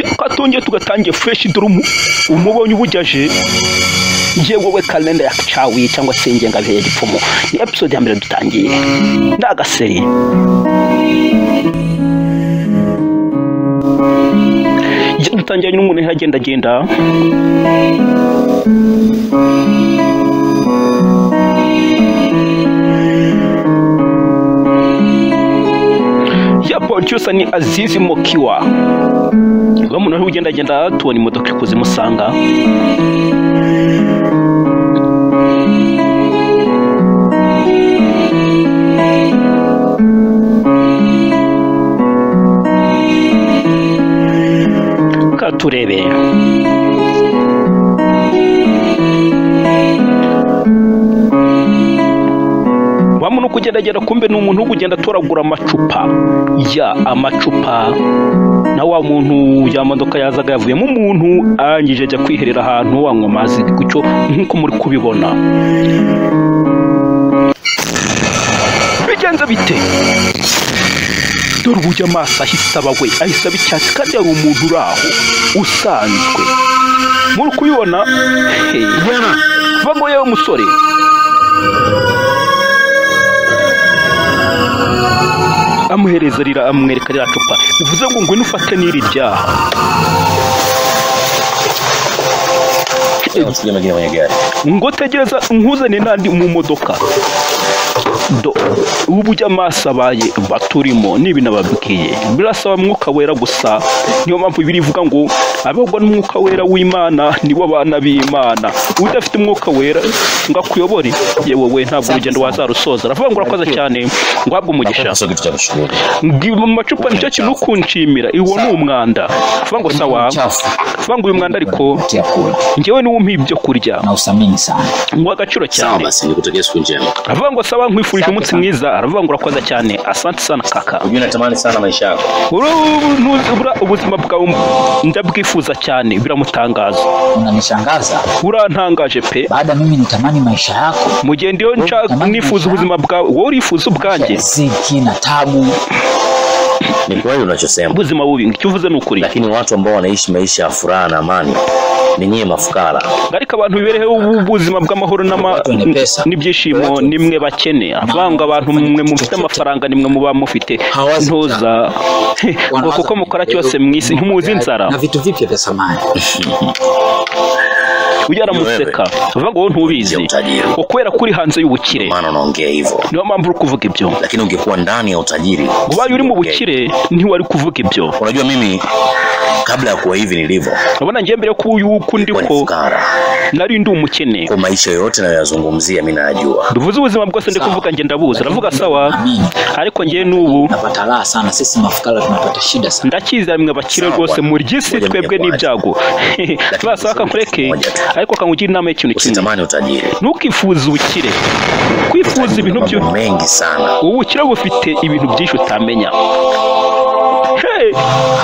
Katongeye tugatangiye fresh drum umubonye ubujaje yewe kalenda ya cawi cyangwa se ingengabihe ya gipfumu. Ni episode ya mbere dutangiye ndagaseri. Dutangiye n'umuntu yagenda genda ya producer ni Azizi Mokiwa. Umuntu ari ugenda genda tubona imodoka ikuze musanga. Turebe wamuntu kugendagenda kumbe ni umuntu ugenda atoragura amacupa ya amacupa na wa muntu ya modoka yazaga yavuyemo umuntu arangije ajya kwiherera ahantu wanywa amazi gucyo nkuko muri kubibona. Bigenze bite? Dore uburyo amaso ahise aba we ahise aba icyatsi kandi yari umuntu uri aho usanzwe. Muri kubibona vuga ngo yewe musore amuhereza rira amwereka rira cupa bivuze ngo ngwino ufate n'iri ryaha. Ngo tegereza nkuzane n'andi mu modoka. Ubu amaso abaye baturimo nibi nababwiye birasaba mwuka wera gusa. Niyo mpamvu bibiri ivuga ngo abagwa n'umwuka wera w'Imana nibo bana b'Imana. Udafite umwuka wera ngo akuyobore yewe we ntabwo urugendo wazarusoza. Aravuga ngo urakoze cyane ngo habwe umugisha. Mu macupa nicyo kintu kunshimira iwo ni umwanda. Avuga ngo sawa. Avuga ngo uyu mwanda ariko njyewe niwo umpa ibyo kurya ngo agaciro cyane. Avuga ngo sawa nkwifurije umunsi mwiza. Aravuga ngo urakoze cyane asante sana kaka. Unatamani sana maisha yako. Ubuzima bwawe ndabwifuza cyane biramutangaza. Unanishangaza. Urantangaje pe. Baada mimi nitamani maisha yako. Mugende yo nifuza ubuzima bwawe wowe urifuza ubwanjye. Ziki na tabu. Ni kweli unachosema. Ubuzima bubi icyo uvuze ni ukuri. Lakini watu ambao wanaishi maisha ya furaha na amani ni nyie mafukara. Ariko abantu bibereho ubuzima bw'amahoro n'ibyishimo nimwe bakene. Avanga abantu mwe mufite amafaranga nimwe muba mufite ntoza ngo kuko mukora cyose mwisi ntumuzi inzara. Na vitu vipya vya samani. Ujya museka avuga ngo ntubizi ukwera kuri hanze y'ubukire. Maana unaongea hivyo. Niyo mpamvu uri kuvuga ibyo. Lakini ungekuwa ndani ya utajiri. Ubaye uri mu bukire ntiwari kuvuga ibyo. Unajua mimi kabla ya kuwa hivi nilivyo. Urabona ngiye mbere ko yuko ndiko nari ndi umukene. Kwa maisha yote nayoyazungumzia mimi najua. Bivuze ubuzima bwose ndi kuvuga nge ndabuza. Aravuga sawa. Ariko ngiye n'ubu napata raha sana sisi mafukara tunapata shida sana. Ndakiza mwe bakire rwose muri gisi twebwe n'ibyago. Twasaka nkureke ariko kangugira inama y'ikintu kimwe. Usitamani utajiri. Ntukifuze ubukire. Kwifuza ibintu byo mengi sana. Ubukire bufite ibintu byinshi utamenya.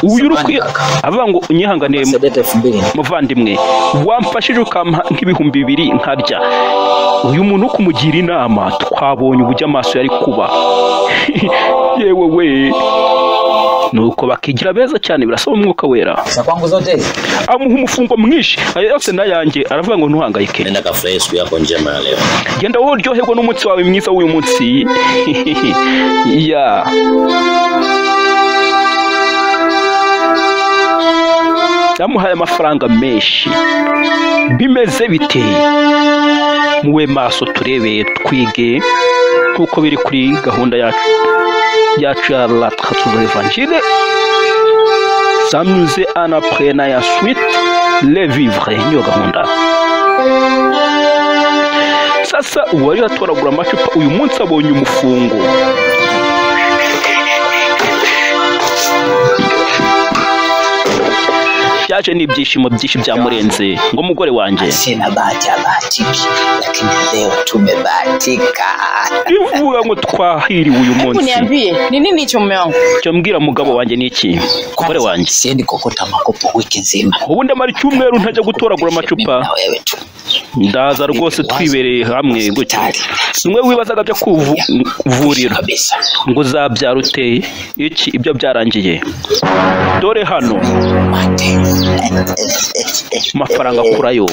Uyu uri avuga ngo unyihanganiye muvandimwe wamfashije ukampa nk'ibihumbi 2000 nkarya. Uyu muntu kumugira inama twabonye uburyo amaso yari kuba. Yewe we nuko bakigira beza cyane birasaba umwuka wera. Amuha umufungo mwinshi yose nayanjye. Aravuga ngo ntuhangayike. Nenda kafurahi siku yako njema ya leo. Genda wowe uryoherwe n'umunsi wawe mwiza w'uyu munsi. Ya yamuhaye amafaranga menshi. Bimeze bite? Muwe maso turebe twige nkuko biri kuri gahunda yacu ya la trace de l'évangile. S'amuser en apprenant et ensuite les vivre. Niyo gahunda. Sasa uwari atoragura amacupa uyu munsi abonye umufungo. Yaje n'ibyishimo byinshi byamurenze ngo mugore wanjye Sina bahati abahatiki, lakini leo tumebahatika. Bivuga ngo twahiriwe uyu Hebu munsi. niambie, ni nini hicho mume wangu? Cyo mbwira mugabo wanjye ni iki? Mugore wanjye, Siendi kokota makopo wiki nzima. Ubundi amara icyumweru ntajya gutoragura Mimi amacupa. na wewe tu. Ndaza rwose twibereye hamwe gutya. Nimwe wibazaga byo kuvurira Kabisa. ngo uzabyara ute iki, ibyo byarangiye. Dore hano Mate. amafaranga akurayo.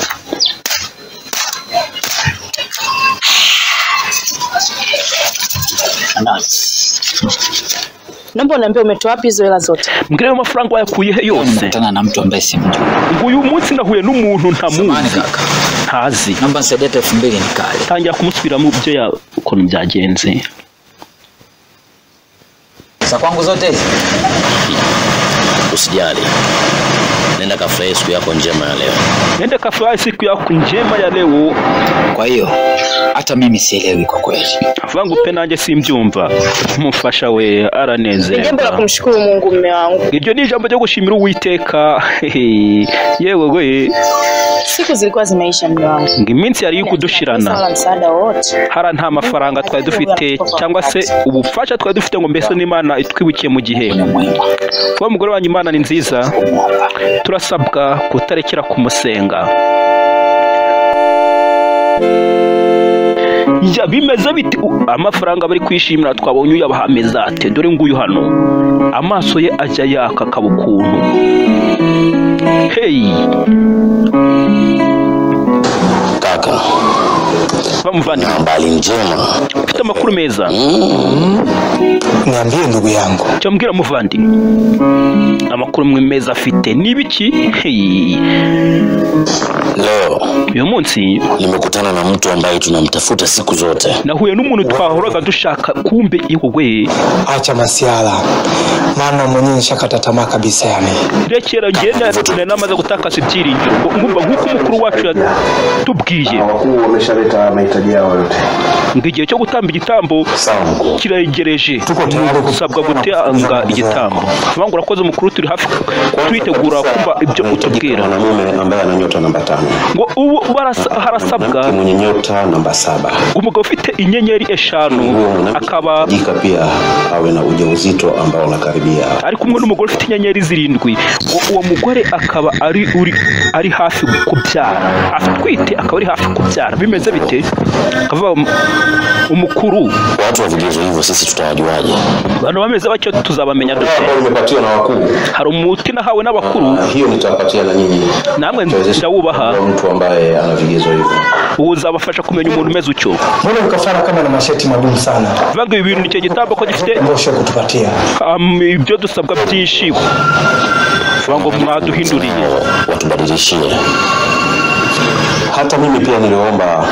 Naomba uniambie umetoa wapi hizo hela zote? Mbwira ayo mafaranga wayakuye he yose? Nimekutana na mtu ambaye simjui. Ngo uyu munsi nahuye n'umuntu Samahani ntamuzi, kaka. ntazi. Naomba nisaidie hata 2000 nikale. Tangira kumusubiramo ibyo ya ukuntu byagenze. Za kwangu zote hizi. Usijali, nenda kafurahie siku yako njema ya leo. Nenda kafurahi siku yako njema ya leo. Kwa hiyo hata mimi sielewi kwa kweli. Avuga ngo pe nanjye simbyumva. Umufasha we Ni jambo la aranezerwa. kumshukuru Mungu mume wangu. Iryo ni ijambo ryo gushimira Uwiteka. Yewe we, Siku zilikuwa zimeisha mume wangu. ngo iminsi yari Pesa wala kudushirana. msaada wowote. Hara nta mafaranga twari dufite cyangwa se ubufasha twari dufite ngo mbese n'Imana itwibukiye mu gihe. Ni mwema Kuba mugore wanjye Imana ni nziza, kumwomba. turasabwa kutarekera kumusenga. Ya bimeze biti amafaranga bari kwishimira twabonye uyabahameza ate? Dore nguyu hano amaso ye ajya yaka akaba ukuntu. Hey Kaka, bamuvandimwe, habari njema. ufite amakuru meza. Niambie ndugu yangu. Cyo mbwira muvandimwe, amakuru mwe meza afite ni ibiki? Hey, Leo uyu munsi nimekutana na mtu ambaye tunamtafuta siku zote. nahuye n'umuntu twahoraga dushaka, kumbe iwe. Acha masiala, maana mwenyewe nishakata tamaa kabisa yani. Rekera ngenda nari namaze gutakaza ibyiringiro ngo ngumva nk'uko umukuru wacu yatubwiye Wakuu wameshaleta mahitaji yao yote. ngo igihe cyo gutamba igitambo Sawa mkuu. kiregereje, Tuko tayari usabwa gutanga igitambo. Vuga ngo urakoze mukuru, turi hafi twitegura kumva ibyo utubwira. Mwanamume ambaye ana nyota namba 5, Ngo ubu harasabwa mwanamke mwenye nyota namba 7. umugabo ufite inyenyeri 5 Huyo mwanamke akaba jika pia awe na ujauzito ambao unakaribia. ari kumwe n'umugore ufite inyenyeri 7, ngo uwo mugore akaba ari hafi kubyara, atwite akaba ari hafi kubyara. Bimeze bite? Akavuga umukuru, Watu wa vigezo hivyo sisi tutawajuaje? abantu bameze batyo tuzabamenya dute? Ambao nimepatiwa na wakuu. Hari umuti nahawe n'abakuru, Hiyo nitawapatia na nyinyi. namwe Tutawezesha ndawubaha, kwa mtu ambaye ana vigezo hivyo. ubu uzabafasha kumenya umuntu umeze utyo. Mbona ukafara kama na masheti magumu sana? Bivuga ngo ibi bintu nicyo gitambo ko gifite Mbona ushe kutupatia? Ibyo dusabwa byinshi. Bivuga ngo mwaduhinduriye. Watubadilishie. Hata mimi pia niliomba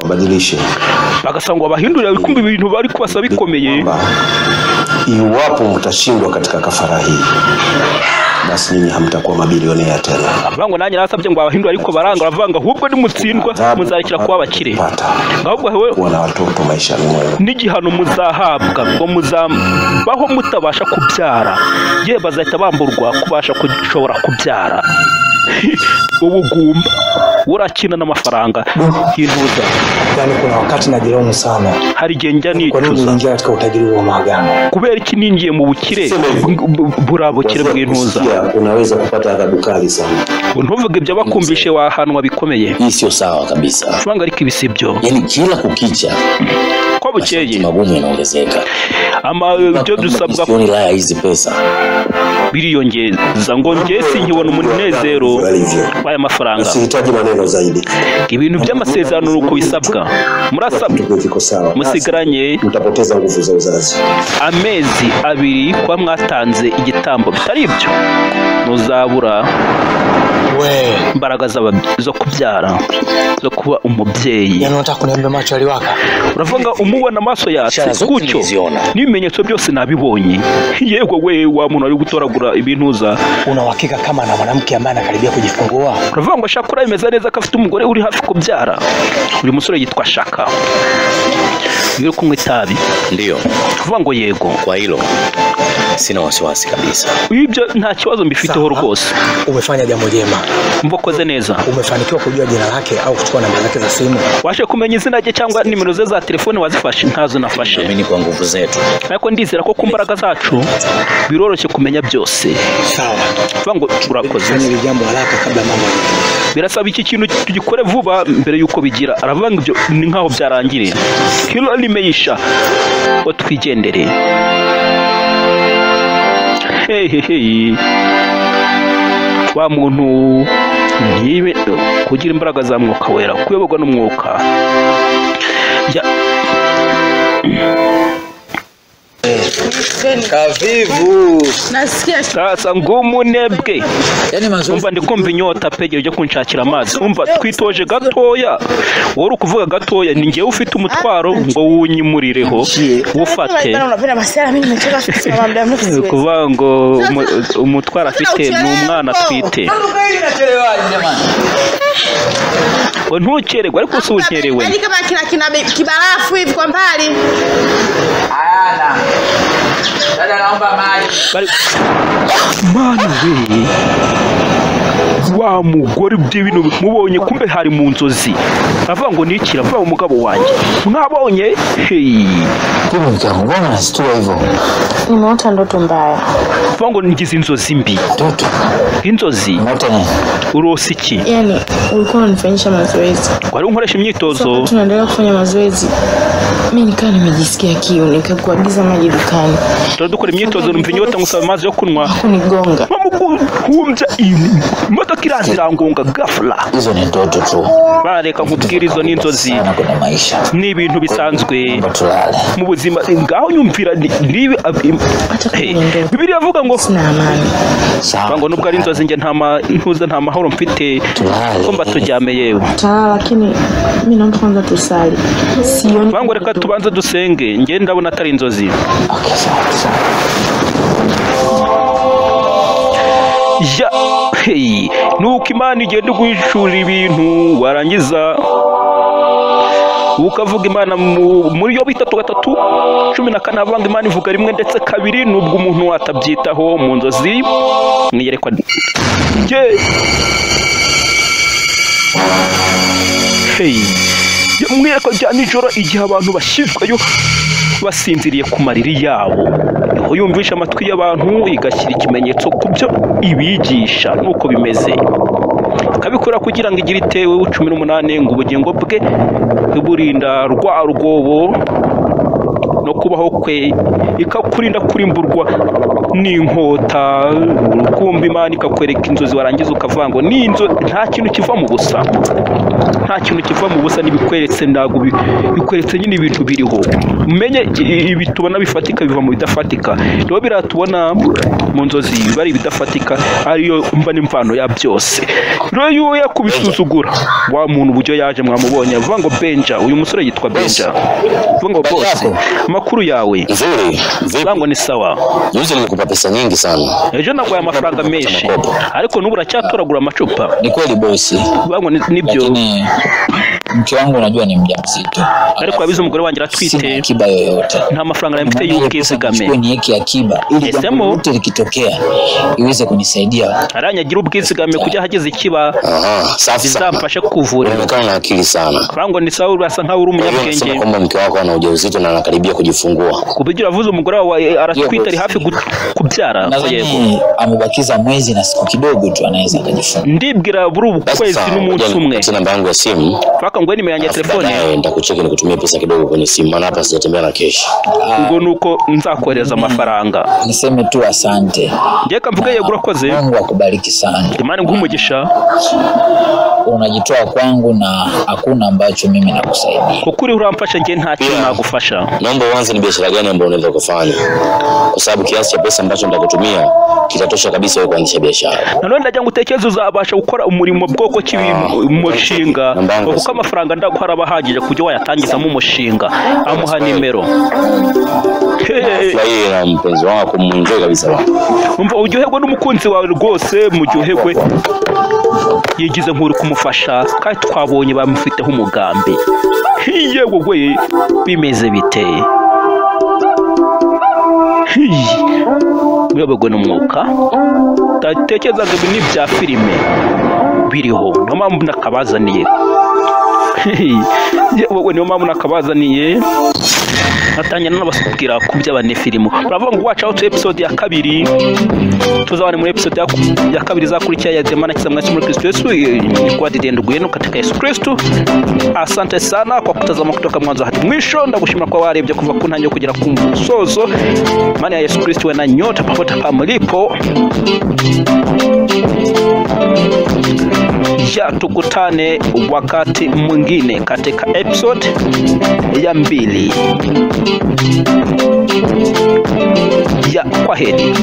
wabadilishe. Bagasanga ngo babahindurire, kumva ibintu bari kubasaba bikomeye. Kwamba iwapo mtashindwa katika kafara hii, basi nyinyi hamtakuwa mabilionea tena. Bavuga ngo nanjye narasabye ngo babahindure ariko baranga, baravuga ngo ahubwo nimutsindwa muzarekera kuba abakire, Pata ahubwo hewe kuwa na watoto maisha mwenu. n'igihano muzahabwa ngo muzabaho mutabasha kubyara, ye bazahita bamburwa kubasha kushobora kubyara. Ubugumba urakina n'amafaranga y'intuza. Yani kuna wakati najilaumu sana. Hari igihe njya Kwa nini nicuza niliingia katika utajiri wa maagano? kubera iki ningiye mu bukire burabukire bw'intuza. Kusikia unaweza kupata adhabu kali sana. Ntuvuge ibyo bakumvishe wahanwa bikomeye. Hii sio sawa kabisa. Vanga ariko ibi si byo. Yaani kila kukicha Ko bukeye magumu yanaongezeka. ama ibyo dusabwa Sioni raha hizi pesa. biriyongeza ngo njye sinkibona umunezero w'aya mafaranga. Sihitaji maneno zaidi. Ibintu by'amasezerano uko bisabwa murasabwa Kitu kiko sawa. musigaranye Mtapoteza nguvu za uzazi. amezi 2 kwa mwatanze igitambo, bitari ibyo muzabura We, imbaraga zo kubyara, zo kuba umubyeyi. yani unataka kuniambia macho yaliwaka? Uravuga umubona amaso yatse Ishara zote gutyo, niliziona. n'ibimenyetso byose nabibonye. Yego we wa muntu ari gutoragura ibintuza. Una uhakika kama na mwanamke ambaye anakaribia kujifungua? Uravuga ngo Shakura imeze neza ko afite umugore uri hafi kubyara. Uyu musore yitwa Shaka, uri kunywa itabi. Ndiyo, Uravuga ngo yego. kwa hilo Sina wasiwasi kabisa. Ibyo nta kibazo mbifiteho rwose. Umefanya jambo jema. Mva ukoze neza. Umefanikiwa kujua jina lake au kuchukua namba zake za simu? Washe kumenya izina rye cyangwa nimero ze za telefone wazifashe? Ntazo nafashe. Naamini kwa nguvu zetu. Ariko ndizera ko ku mbaraga zacu biroroshye kumenya byose. Sawa. Vuga ngo urakoze. Fanya hili jambo haraka kabla mambo hayajaharibika. Birasaba iki kintu tugikore vuba mbere y'uko bigira. Aravuga ngo ibyo ni nkaho byarangiriye. Hilo limeisha. Ngo twigendere. Hey, hey, hey. Wa muntu ntibe kugira imbaraga za mwuka wera, kuyoborwa n'umwuka. Ya Kavivu. Nasikia sasa ngumunebwe. Yaani mazoezi Umva ndikumva inyota pe, ujye kunshakira amazi. Umva twitoje gatoya. Wowe uri kuvuga gatoya, ni njyewe ufite umutwaro ngo wunyimurireho wufate. bana unapenda masiara, mimi nimechoka kusimama muda mrefu siwezi. Kuvuga ngo umutwaro afite ni umwana atwite. Nachelewaje jamani? Ngo ntukererwe ariko si ukerewe. Yaani kama kina kina kibarafu hivi kwa mbali. Hayana. Dada naomba maji. Bari Mana we, wa mugore ibyo bintu mubonye kumbe hari mu nzozi. Avuga ngo nikira, avuga ngo umugabo wanjye mwabonye. Hey. Vipi mke wangu, mbona unashtua hivyo? Nimeota ndoto mbaya. Avuga ngo ngize inzozi mbi. Ndoto? Inzozi? Umeota nini? Urose iki? Yaani ulikuwa unanifanyisha mazoezi. Wari unkoresha imyitozo. Wakati tunaendelea kufanya mazoezi, mimi nikawa nimejisikia kiu, nikakuagiza maji dukani. Tuba dukora imyitozo numva inyota ngusaba amazi yo kunywa. Kunigonga. Bamuguhumbya imodoka iraza irangonga ghafla. Hizo ni ndoto tu. Bareka nkubwira izo ni inzozi. Sana kwenye maisha. Ni ibintu bisanzwe Naomba tulale. mu buzima. Ngaho nyumvira niba Acha Hey, kama ni ndoto. Bibiliya avuga ngo Sina amani. Sawa. ngo nubwo ari inzozi njye nta ntuza nta mahoro mfite Tulale. ko mba turyame yewe. Talala, lakini mimi naomba kwanza tusali. Sioni. Vuga ngo reka tubanze dusenge, njye ndabona atari inzozi. Okay, sawa sawa. Ya hey, nuko Imana igenda iguhishurira ibintu warangiza ukavuga Imana muri yo bitatu gatatu 14 avuga ngo Imana ivuga rimwe ndetse kabiri nubwo umuntu atabyitaho mu nzozi mwiyerekwa ye. Hey, mwiyerekwa rya nijoro igihe abantu bashyizweyo basinziriye ku mariri yabo, niho yumvisha amatwi y'abantu igashyira ikimenyetso ku byo ibigisha nuko bimeze. Akabikora kugira ngo igire itewe 18 ngo ubugingo bwe burinda rwa rwobo no kubaho kwe, ikakurinda kurimburwa n'inkota. Urukumbi Imana ikakwereka inzozi warangiza ukavuga ngo ni inzo, nta kintu kiva mu busa, nta kintu kiva mu busa. Nibikweretse ntabwo bikweretse nyine ibintu biriho. Umenye ibi tubona bifatika biva mu bidafatika. Rero biratubona mu nzozi bari ibidafatika ariyo mva n'imvano ya byose. Rero iyo yakubisuzugura wa muntu uburyo yaje mwamubonye avuga ngo Benja, uyu musore yitwa Benja. Avuga ngo boss, amakuru yawe. Nzuri. Vipi? Avuga ngo ni sawa. Juzi nilikupa pesa nyingi sana. Ejo naguhaye amafaranga menshi ariko n'ubu uracyatoragura amacupa. Ni kweli bosi. Avuga ngo nibyo. Lakini mke wangu unajua ni mjamzito. Ariko abize umugore wanjye aratwite. Sina akiba yoyote. Nta mafaranga nari mfite y'ubwizigame. Nichukue niweke akiba ili jambo Esemo. lolote likitokea iweze kunisaidia. Aranyagira ubwizigame kujya hageze ikiba Aha, safi sana. bizamfashe kuvura. Unaonekana na akili sana. Avuga ngo ni sawa, urasa nkaho uri Kwa hiyo unasema umunyabwenge. kwamba mke wako ana ujauzito na anakaribia kujifungua. Kuburyo uravuze umugore wawe aratwite ari hafi kubyara. Ko yego. Nadhani amebakiza mwezi na siku kidogo tu anaweza akajifungua. Ndibwira buri ubu Basi kwezi sawa, n'umunsi ngoja umwe. nikupatie namba yangu ya simu. Paka ngo nimero yanjye ya Alafu telefone baadaye nitakucheki nikutumie pesa kidogo kwenye simu, maana hapa sijatembea na keshi. ngo nuko nzakohereza amafaranga. Niseme tu asante. Njye kamvuga yego urakoze. Mungu akubariki sana. Imana iguhe umugisha. Unajitoa kwangu na hakuna ambacho mimi nakusaidia. Kuko uriho uramfasha njye nta kintu nagufasha. Naomba uanze ni biashara gani ambayo unaweza kufanya, kwa sababu kiasi cha pesa ambacho nitakutumia kitatosha kabisa wewe kuanzisha biashara. Nanone ndagira ngo utekereze uzabasha gukora umurimo bwoko ki umushinga, kuko amafaranga ndaguha araba ahagije kujya wayatangizamo umushinga. Amuha nimero. Hey. Furahie na mpenzi wako, muenjoy kabisa bwana. Umva uryoherwe n'umukunzi wawe rwose, muryoherwe. Yigize nk'uri kumufasha kandi twabonye bamufiteho umugambi. Yewe we bimeze bite? Hiyi. Uyoborwe n'umwuka, utatekereza ngo ibi ni ibya filime biriho. Niyo mpamvu nakabazaniye, yewe niyo mpamvu nakabazaniye, nkatangira nabasubwira ku by'abanefilimu. Baravuga ngo watch out episode ya kabiri, tuzabane muri episode ya kabiri izakurikira ya Demana Kiza Mwasi muri Kristo Yesu. Kwa Didi ndugu yenu katika Yesu Kristo. Asante sana kwa kutazama kutoka mwanzo hadi mwisho. Ndagushimira kwa warebye kuva ku ntangiriro kugera ku musozo. Imana ya Yesu Kristo we na nyota popote pa mlipo. Ya tukutane wakati mwingine katika episode ya 2. Ya kwaheri.